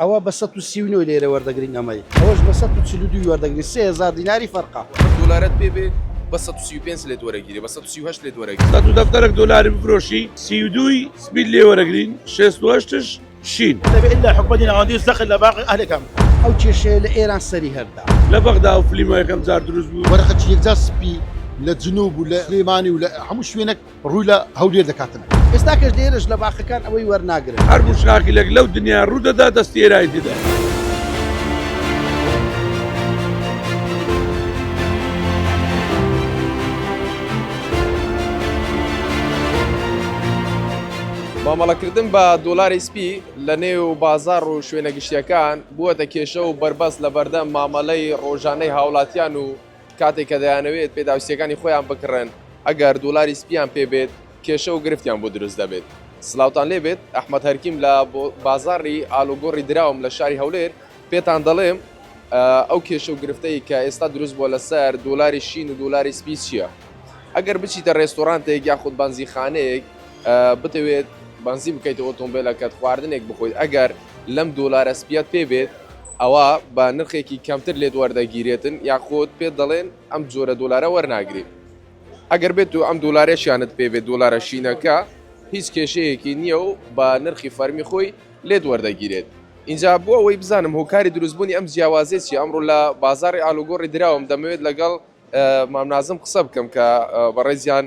ئەوە بە 139 لێرە وەردەگرین ئەمەی ئەوەش بە 142 وەردەگرین 3000 دیناری فەرقە. دۆلارت پێ بێ بە 135 لێت وەرەگیرێ بە 138 لێت وەرەگیرێ. سەت و دەفتەرەک دۆلاری بفرۆشی 32 ی سپیت لێ وەرەگرین 68ش شین. دەبێ ئیلا حکومەتی ناوەندی زەخت لە باقی ئەهلی کەم. ئەو کێشەیە لە ئێران سەری هەردا. لە بەغدا ئەو فلیمە یەکەم جار دروست بوو. وەرەقەکی یەکجار سپی لە جنوب و لە سلێمانی و لە هەموو شوێنەک ڕووی لە هەولێر دەکاتن. ئێستاکەش لێرەش لە باخەکان ئەوەی وەرناگرن. هەر موشاکیلەک لەو دنیا ڕوو دەدا دەستی ئێرانی تێدایە. مامەڵەکردن بە دۆلاری سپی لە نێو بازاڕ و شوێنە گشتیەکان بووەتە کێشە و بەربەست لە بەردەم مامەلەی ڕۆژانەی هاوڵاتیان و کاتێک کە دەیانەوێت پێداویستیەکانی خۆیان بکڕن ئەگەر دۆلاری سپیان پێ بێت کێشە و گرفتیان بۆ دروست دەبێت. سڵاوتان لێ بێت ئەحمەد هەرکیم لە بازاڕی ئالوگۆڕی دراوم لە شاری هەولێر پێتان دەڵێم ئەو کێشە و گرفتەی کە ئێستا دروست بووە لەسەر دۆلاری شین و دۆلاری سپی چییە؟ ئەگەر بچیتە ڕێستۆرانتێک یاخود بەنزیخانەیەک بتەوێت بەنزین بکەیتە ئۆتۆمبیلەکەت خواردنێک بخۆیت ئەگەر لەم دۆلارە سپیەت پێ بێت ئەوە بە نرخێکی کەمتر لێت وەردەگیرێتن یاخود پێت دەڵێن ئەم جۆرە دۆلارە وەرناگری ئەگەر بێت و ئەم دۆلارێکیانت پێ بێت دۆلارە شینەکە هیچ کێشەیەکی نییە و بە نرخی فەرمی خۆی لێت وەردەگیرێت اینجا بۆ ئەوەی بزانم هۆکاری دروستبوونی ئەم جیاوازیە چیە ئەمڕۆ لە بازاڕی ئالوگۆڕی دراوم دەمەوێت لەگەڵ مام نازم قسە بکەم کە بەڕێزیان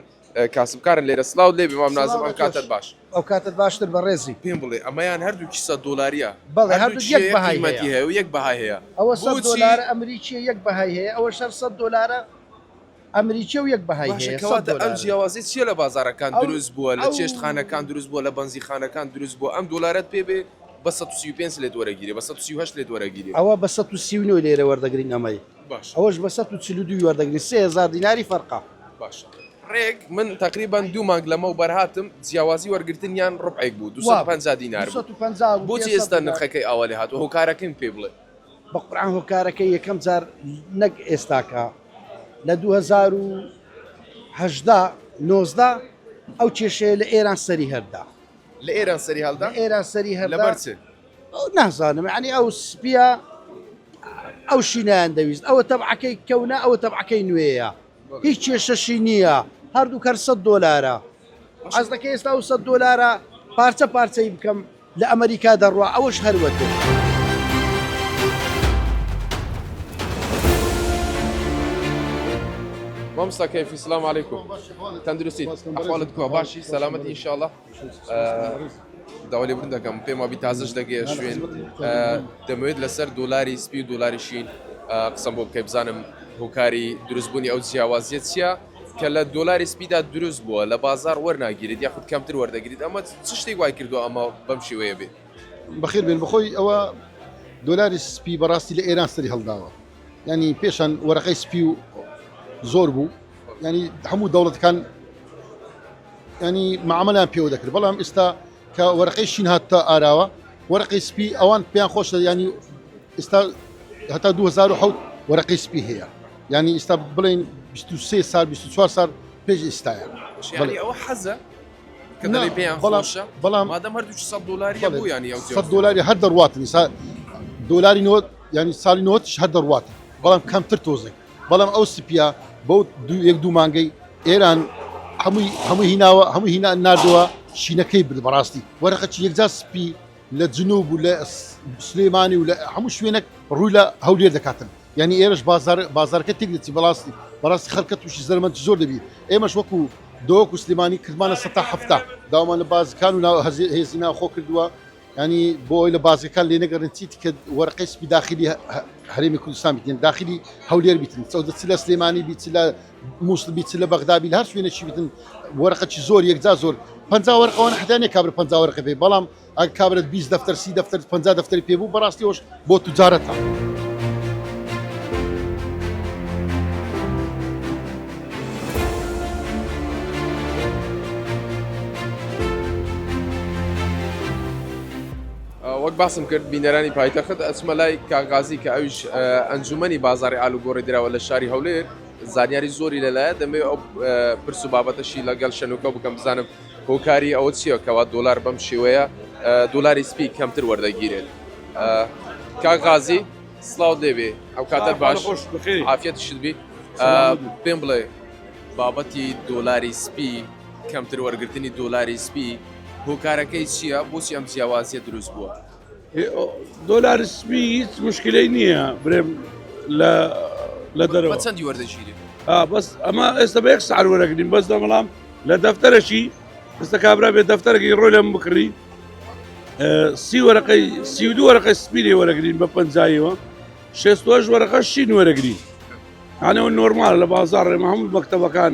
کاسبکارن لێرە سلااو لێ مام نازم ئەم کاتت باش ئەو کاتت باشتر بەڕێزی. پێم بڵێ ئەمەیان هەردووکی سە دۆلاریە بەڵێ هەردووک یەک بەهای قیمەتی هەیە و یەک بەهای هەیە ئەوە سە دۆلارە ئەمریکیە یەک بەهای هەیە ئەوە شەر سە دۆلارە ئەمریکیە و یەک بەهای باشە هەیە سەد کەواتە ئەم دۆلارە. جیاوازی چییە لە بازاڕەکان ئەو دروست بووە لە ئەو چێشتخانەکان دروست بووە لە بەنزیخانەکان دروست بووە ئەم دۆلارەت پێ بێ بە 135 لێت وەرەگیرێ بە 138 لێت وەرەگیرێ. ئەوە بە 139 لێرە وەردەگرین ئەمەی باشە ئەوەش بە 142 وەردەگرین 3000 دیناری فەرقە. باشە ڕێک من تەقریبەن دوو مانگ لەمەوبەر هاتم جیاوازی وەرگرتنیان ڕوبعێک بوو وا بوو 250 دینار بوو 250 بوو بۆچی 500 ئێستا دینار نرخەکەی ئاوا لێ هاتووە هۆکارەکەیم پێ بڵێ. بە قورعان هۆکارەکەی یەکەم جار نەک ئێستاکە لە 2018 19 ئەو کێشەیە لە ئێران سەری هەردا. لە ئێران سەری هەڵدا؟ لە ئێران سەری هەردا. لەبەر چ؟ نازانم یعنی ئەو سپیە ئەو شینیان دەویست ئەوە تەبعەکەی کەونە ئەوە تەبعەکەی نوێیە هیچ کێشەشی نییە هەردوو کەر 100 دۆلارە حەز دەکەی ئێستا ئەو 100 دۆلارە پارچە پارچەی بکەم لە ئەمریکا دەڕوا ئەوەش هەروەتر. مامۆستا کەیفی سلام علیکم تەندروستیت ئەحواڵت کوا باشی سەلامەتی ئینشاءاللە داوا لێبوردن دەکەم پێم وابی تازەش دەگەیە شوێن دەمەوێت لەسەر دۆلاری سپی و دۆلاری شین قسەم بۆ بکەی بزانم هۆکاری دروستبوونی ئەو جیاوازیە چییە کە لە دۆلاری سپیدا دروست بووە لە بازاڕ وەرناگیرێت یاخود کەمتر وەردەگریت ئەمە چ شتێک وای کردووە ئەمە بەم شێوەیە بێت؟ بەخێر بێن بەخۆی ئەوە دۆلاری سپی بەڕاستی لە ئێران سەری هەڵداوە ینی پێشان وەرەقەی سپی و زۆر بوو ینی هەموو دەوڵەتەکان ینی معامەلەیان پێوە دەکرد بەڵام ئێستا کە وەرەقەی شین هاتە ئاراوە وەرەقەی سپی ئەوان پێیان خۆشە ینی ئێستا هەتا 2007 وەرەقەی سپی هەیە ینی ئێستا بڵێن 23 سال 24 سال پێش ئێستایە بەڵێ ئەوە حەزە کە دەڵێی پێیان خۆشە بەڵام مادەم هەردوو 100 دلاری بوو ینی ئەو 100 دلاری هەر دەڕواتن ئێستا دلاری نۆ ینی ساڵی نۆتش هەر دەڕواتن بەڵام کەمتر تۆزێک بەڵام ئەو سپیە بەو دوو یەک دوو مانگەی ئێران هەمووی هەمووی هیناوە هەمووی هینا ناردووە شینەکەی برد بەڕاستی وەرەقەکی یەکجار سپی لە جنوب و لە سلێمانی و لە هەموو شوێنێک ڕووی لە هەولێر دەکاتن یعنی ئێرەش بازار بازارەکە تێک دەچی بەڕاستی بەڕاستی خەڵکە تووشی زەرمەند زۆر دەبی ئێمەش وەکو دۆک و سلێمانی کردمانە سە تا هەفتا داوامان لە بازکان و ناو هێزی ناوخۆ کردووە ینی بۆ ئەوەی لە بازگەکان لێ نەگەڕێن چیتی کە وەرەقەی سپی داخلی هەرێمی کوردستان بیتن داخلی هەولێر بیتن چەودە چ لە سلێمانی بی چ لە مووسڵ بی چ لە بەغدا بی لە هەر شوێنێکی بیتن وەرەقەکی زۆر یەکجار زۆر 50 وەرقەوە حتا نیە کابرا 50 وەرقە پێ بەڵام ئەگەر کابرا 20 دەفتەر 30 دەفتەر 50 دەفتەری پێ بوو بەڕاستی ئەوش بۆ توجارەتە. وەک باسم کرد بینەرانی پایتەخت ئەچمە لای کاک غازی کە ئەویش ئەنجومەنی بازاری ئالوگۆڕی دراوە لە شاری هەولێر زانیاری زۆری لەلایە دەمەوێت ئەو پرس و بابەتەشی لەگەڵ شەنوکە بکەم بزانم هۆکاری ئەوە چییە کەوا دۆلار بەم شێوەیە دۆلاری سپی کەمتر وەردەگیرێت. کاک غازی سڵاو لێبێ ئەو کاتە باش عافیەتیشت بی پێم بڵێ بابەتی دۆلاری سپی کەمتر وەرگرتنی دۆلاری سپی هۆکارەکەی چییە بۆچی ئەم جیاوازیە دروست بووە؟ دۆلاری سپی هیچ مشکلەی نییە برێم لە لە دەرەوە چەندی وەردەگیرێ بەس ئەمە ئێستا بە یەک سعر وەرەگرین بەس دەمەڵام لە دەفتەرەشی ئێستا کابرا بێ دەفتەرەکەی ڕۆی لەم بکڕی سی وەرەقەی 32 وەرەقەی سپی لێ وەرەگرین بە پەنجایەوە شێستۆش وەرەقە شین وەرەگرین هەنەوە نۆرمال لە بازاڕ ئێمە هەموو مەکتەبەکان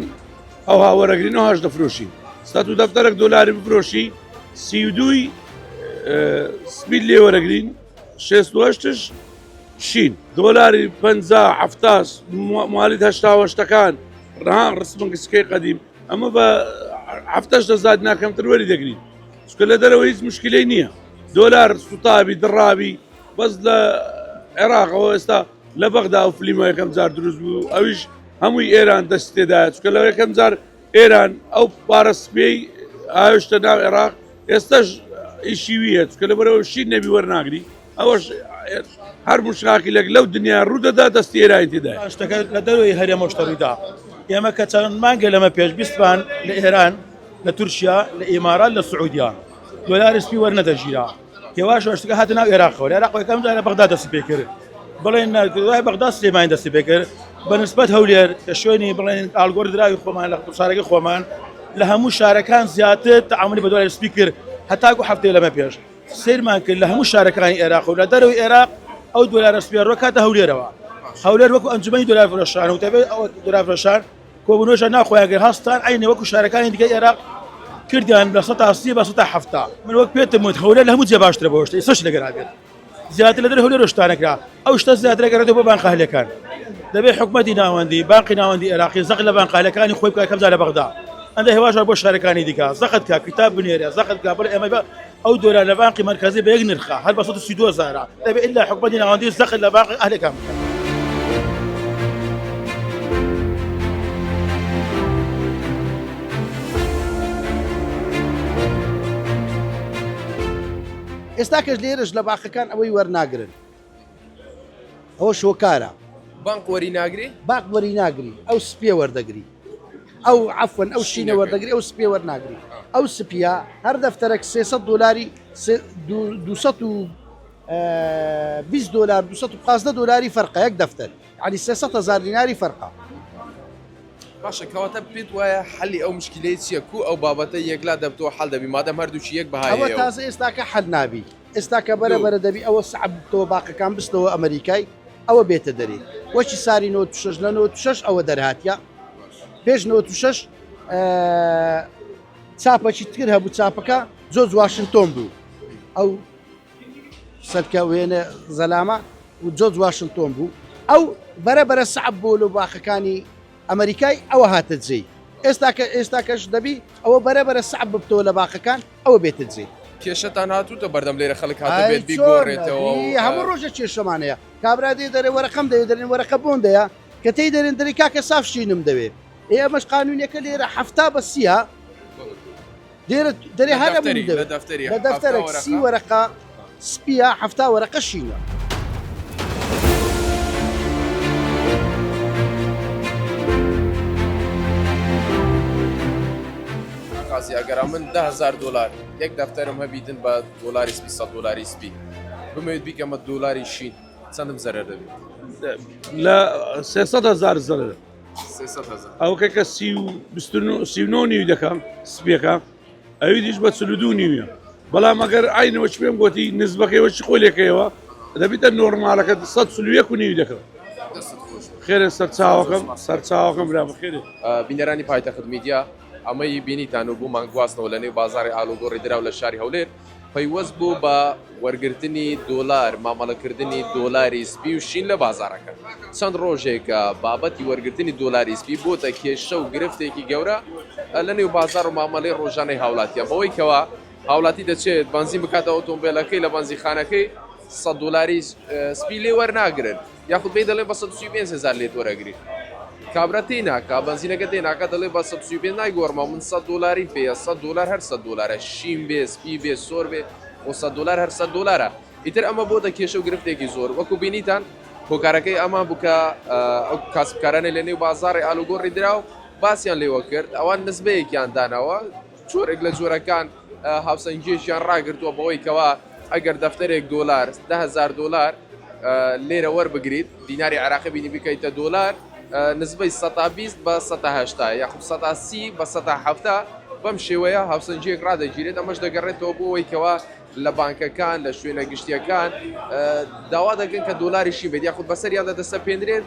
ئەوها وەرەگرین و هەش دەفرۆشین سەد و دەفتەرێک دۆلاری بفرۆشی 32ی سپی لێ وەرەگرین 68ش شین دۆلاری 50 70 موالید هەشتاوەشتەکان ڕان ڕسمەنگسکەی قەدیم ئەمە بە هەفتەش دەزاد ناکەمتر وەری دەگرین چکە لە دەرەوە هیچ مشکلەی نییە دۆلار سوتابی دڕاوی بەس لە عێراقەوە ئێستا لە بەغدا ئەو فلیمە یەکەم جار دروست بوو ئەویش هەمووی ئێران دەست تێدایە چکە لە یەکەم جار ئێران ئەو پارە سپیەی ئاوێشتە ناو عێراق ئێستاش ئیشی ویە چکە لەبەرەوە شین نەبی وەرناگری ئەوەش هەر مشراقی لەک لەو دنیا ڕوودەدا دەستی ئێرانی تێدایە شتەکە لە دەرەوەی هەرێمەوە شتە ڕوویدا ئێمە کە چەند مانگێ لەمە پێش بیستمان لە ئێران لە تورکیا لە ئیمارات لە سعودیا دۆلاری سپی وەرنەدەگیرا هێواش شتەکە هاتە ناو عێراقەوە لە عێراق یەکەم جار لە بەغدا دەستی پێ کرد بڵێن دوای بەغدا سلێمانی دەستی پێ کرد بە نسبەت هەولێر کە شوێنی بڵێن ئالگۆر دراوی خۆمان لە شارەکەی خۆمان لە هەموو شارەکان زیاتر تەعاملی بە دۆلاری سپی کرد هەتاکو هەفتەی لەمە پێش سەیرمان کرد لە هەموو شارەکانی عێراق و لە دەرەوەی عێراق ئەو دۆلارە سپیە ڕۆ کاتە هەولێرەوە هەولێر وەکو ئەنجومەنی دۆلار فرۆشان و تەبێت ئەو دۆلار فرۆشان کۆبوونەوەشان ناخۆیان کرد هەستان عینی وەکو شارەکانی دیکەی عێراق کردیان لە 130 بە 170 من وەک پێتم وت هەولێر لە هەموو جێ باشترە بۆ شتە ئێستاش لەگەرا بێت زیاتر لە دەر هەولێر شتانە کرا ئەو شتە زیاتر گەڕێتەوە بۆ بانقە هەلەکان دەبێت حکومەتی ناوەندی بانقی ناوەندی عێراقی زەق لە بانقالەکانی خۆی بکات کەمجا لە بەغدا ئەندە هێواش بۆ شارەکانی دیکە زەقت کا کتاب بنێرە زەقت کا بڵێ ئێمە ئەو دۆلار لە بانقی مەرکەزی بە یەک نرخە هەر بە 132 هەزارە دەبێت ئیلا حکومەتی ناوەندی زەقت لە بانقی ئەهلەکان بکات. ئێستا کەش لێرەش لە باخەکان ئەوەی وەرناگرن ئەوە شۆکارە بانق وەری ناگری باق وەری ناگری ئەو سپیە وەردەگری ئەو عفوەن ئەو شینە وەردەگری ئەو سپیە وەرناگری ئەو سپیە هەر دەفتەرەک 300 دلاری 220 دلار 215 دلاری فەرقە یەک دەفتەر یعنی 300 هزار دیناری فەرقە. باشە کەواتە پێت وایە حەلی ئەو مشکلەی چییە کو ئەو بابەتە یەکلا دەبتەوە حەل دەبی مادەم هەردووکی یەک بەهای ئەوە تازە ئێستاکە حەل نابی ئێستاکە بەرە بەرە دەبی ئەوە سەعب بتەوە باقەکان بستەوە ئەمریکای ئەوە بێتە دەرێ وەکی ساری 96 لە 96 ئەوە دەرهاتە پێش 96 چاپەکی تر هەبوو چاپەکە جۆرج واشنگتۆن بوو ئەو سەرکە وێنە زەلامە و جۆرج واشنگتۆن بوو ئەو بەرە بەرە سەعب بۆ لە باخەکانی ئەمریکای ئەوە هاتە جێی ئێستاکە ئێستاکەش دەبی ئەوە بەرە بەرە سەعب ببتەوە لە باخەکان ئەوە بێتە جێی. کێشەتان هاتووتە بەردەم لێرە خەڵک هاتبێت بیگۆڕێتەوە و هەموو ڕۆژە کێشەمان هەیە کابرا دێ دەرێ وەرەقەم دەوێ دەرێن وەرەقە بۆن دەیە کە تێی دەرێن دەرێ کاکە ساف شینم دەوێ ئێ ئەمەش قانونیەکە لێرە 70 بە سیە لێرە دەرێ هەر ئەمەی دەوێت لە دەفتەرێک سی وەرەقە سپیە 70 وەرەقە شینە. قازی ئەگەرا من 10000 دلار یەک دەفتەرم هەبیتن بە دۆلاری سپی 100 دۆلاری سپی بمەوێت بیکەمە دۆلاری شین چەندم زەرەر دەبێت لە 300 هزار زەرەر ئەوکە کە سی و بیست و نۆ سی و نۆ نیوی دەکەم سپیەکە ئەوی دیش بە 42 نیویە بەڵام ئەگەر عینەوە چ پێم گوتی نزبەکەی وەچی خۆی لێکەیەوە دەبیتە نۆرمالەکە 141 و نیوی دەکەم خێرە سەرچاوەکەم سەرچاوەکەم برا بەخێرێ. بینەرانی پایتەخت میدیا ئەمەی بینیتان و بۆمان گواستنەوە لە نێو بازاڕی ئالوگۆڕی دراو لە شاری هەولێر پەیوەست بوو بە وەرگرتنی دۆلار، مامەڵەکردنی دۆلاری سپی و شین لە بازاڕەکە. چەند ڕۆژێکە بابەتی وەرگرتنی دۆلاری سپی بۆتە کێشە و گرفتێکی گەورە لە نێو بازاڕ و مامەڵەی ڕۆژانەی هاوڵاتیان، بەوەی کەوا هاوڵاتی دەچێت بەنزین بکاتە ئۆتۆمبێلەکەی لە بەنزینخانەکەی 100 دۆلاری سپی لێ وەرناگرن. یاخود پێی دەڵێ بە 135 هەزار لێت وەرەگری کابرا تێی ناکا بەنزینەکە تێ ناکا دەڵێ بە 135 نایگۆڕمەوە من 100 دۆلاریم پێیە 100 دۆلار هەر 100 دۆلارە شین بێ سپی بێ سۆر بێ خۆ 100 دۆلار هەر 100 دۆلارە. ئیتر ئەمە بۆتە کێشە و گرفتێکی زۆر وەکو بینیتان هۆکارەکەی ئەمە بوو کە ئەو کاسبکارانەی لە نێو بازاڕی ئالوگۆڕی دراو باسیان لێوە کرد ئەوان نسبەیەکیان داناوە جۆرێک لە جۆرەکان هاوسەنگیەکیان ڕاگرتووە بەوەی کەوا ئەگەر دەفتەرێک دۆلار 10هزار دۆلار لێرە وەربگریت دیناری عراقی بینی بکەیتە دۆلار نزبەی 120 بە 180 یاخود 130 بە 170 بەم شێوەیە هاوسەنگیەک ڕادەگیرێت ئەمەش دەگەڕێتەوە بۆ ئەوەی کەوا لە بانکەکان لە شوێنە گشتیەکان داوا دەکەن کە دۆلاری شین بێت یاخود بەسەریاندا دەسەپێنرێت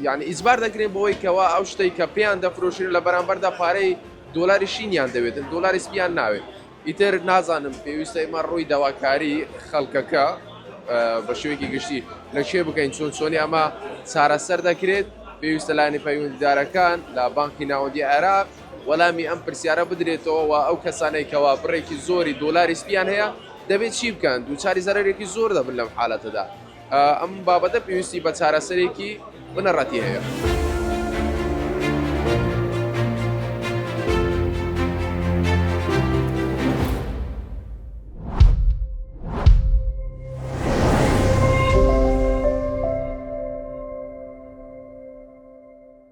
یعنی ئیجبار دەکرێن بەوەی کەوا ئەو شتەی کە پێیان دەفرۆشرێن لە بەرامبەردا پارەی دۆلاری شینیان دەوێتن دۆلاری سپیان ناوێت ئیتر نازانم پێویستە ئێمە ڕووی داواکاری خەڵکەکە بە شێوەیەکی گشتی لە کوێ بکەین چۆن چۆنی ئەمە چارەسەر دەکرێت پێویستە لایەنی پەیوەندیدارەکان لە بانکی ناوەندی عێراق وەلامی ئەم پرسیارە بدرێتەوە و ئەو کەسانەی کەوا بڕێکی زۆری دۆلاری سپیان هەیە دەبێت چی بکەن دووچاری زەرەرێکی زۆر دەبن لەم حالەتەدا ئەم بابەتە پێویستی بە چارەسەرێکی بنەڕەتی هەیە.